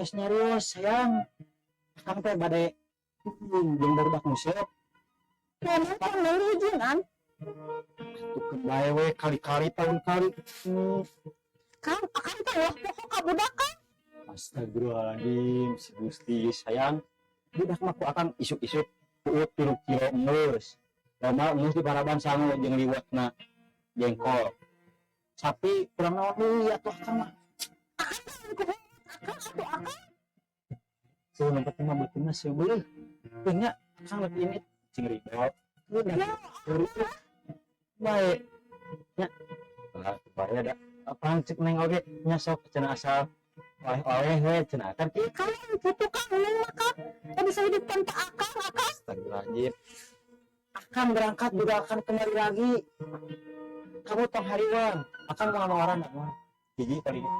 Tos nyarios, sayang. Akang teh bade jeung barudak nguseup. Memang kan Neng diizinan. Tuh bae we kali-kali tahun kali. Kang, akang teh ulah poho ka budak kan. Astagfirullahaladzim, si Gusti sayang. Budak mah ku akang isuk-isuk puut 3 kilo geus. Loma geus di paraban sangu jeung liwetna jengkol. Sapi kurang naon deui atuh akang mah. Akang atuh akang. Tuh nu penting mah beuteungna seubeuh. Teu nya akang leutik ini cing ridho. Ya, Bae. Nya. Lah, bae da. Apaan cek Neng oge nya sok cenah asal oleh-oleh we cenah kan kieu. Kang putu kang Neng mah kang. Teu bisa hidup tanpa akang, akang. Astagfirullahaladzim. Akan berangkat juga akan kembali lagi. Kamu tong hariwang. Akan mau nawaran mau. Gigi kali ini.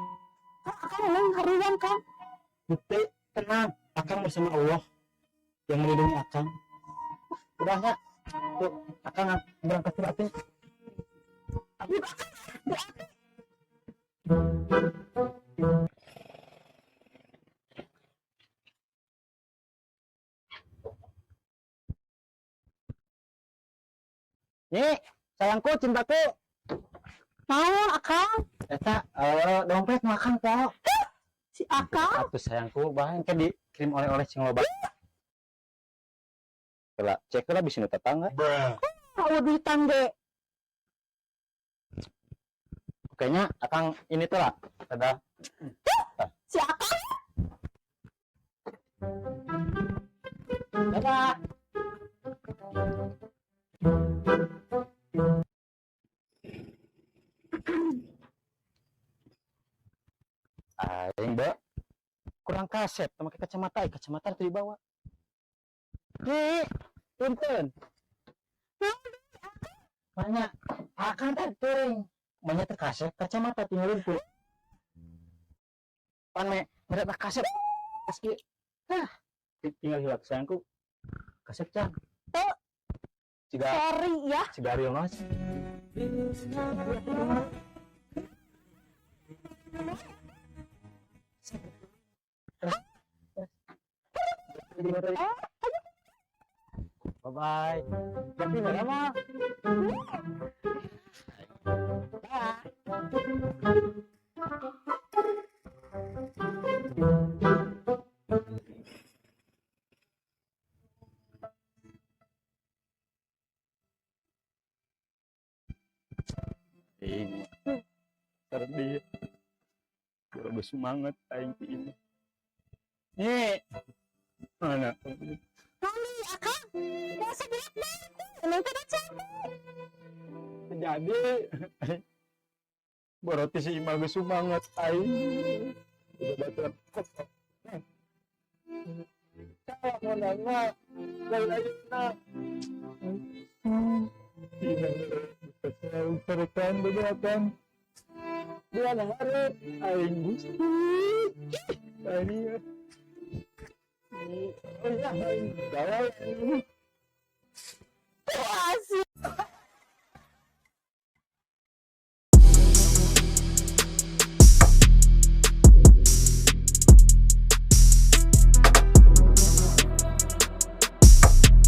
Kang, akang Neng hariwang kang. Bukti tenang. Akang bersama Allah yang melindungi akang. Udah ya. Tuh, akang berangkat dulu atuh. Akang, akang. Nih, sayangku, cintaku. Naon akang? Eta, dompet makan kok. Si akang. Atuh sayangku, bahan kan dikirim oleh-oleh sing loba. Kela, cek lah bisa tetangga. Eueuh duitan ge. Kayaknya akang ini tuh lah. Ada. Si akang. Dadah. Aing, Mbak. Kurang kasep, pakai kacamata, kacamata itu dibawa. Ki, punten. Banyak. Akang teh touring. Banyak teh kasep, kacamata tinggalin ku. Pan me, mereka kasep. Meski, ah, tinggal hilap sayangku. Kasep can. Tuh. Ciga, Sorry ya. ciga Ariel mas. Bye bye. Tapi nggak lama. Ini sedih. Gue semangat aing ini. Nih. Mana? Kali akang. Biasa berat banget. Neng teh capek. Jadi berarti si Ima geus semangat aing. Udah baca. Saya mau nanya, lain ayeuna. Tidak bedakan bulan hari aing Gusti. Aing. Oh ya, aing gawai.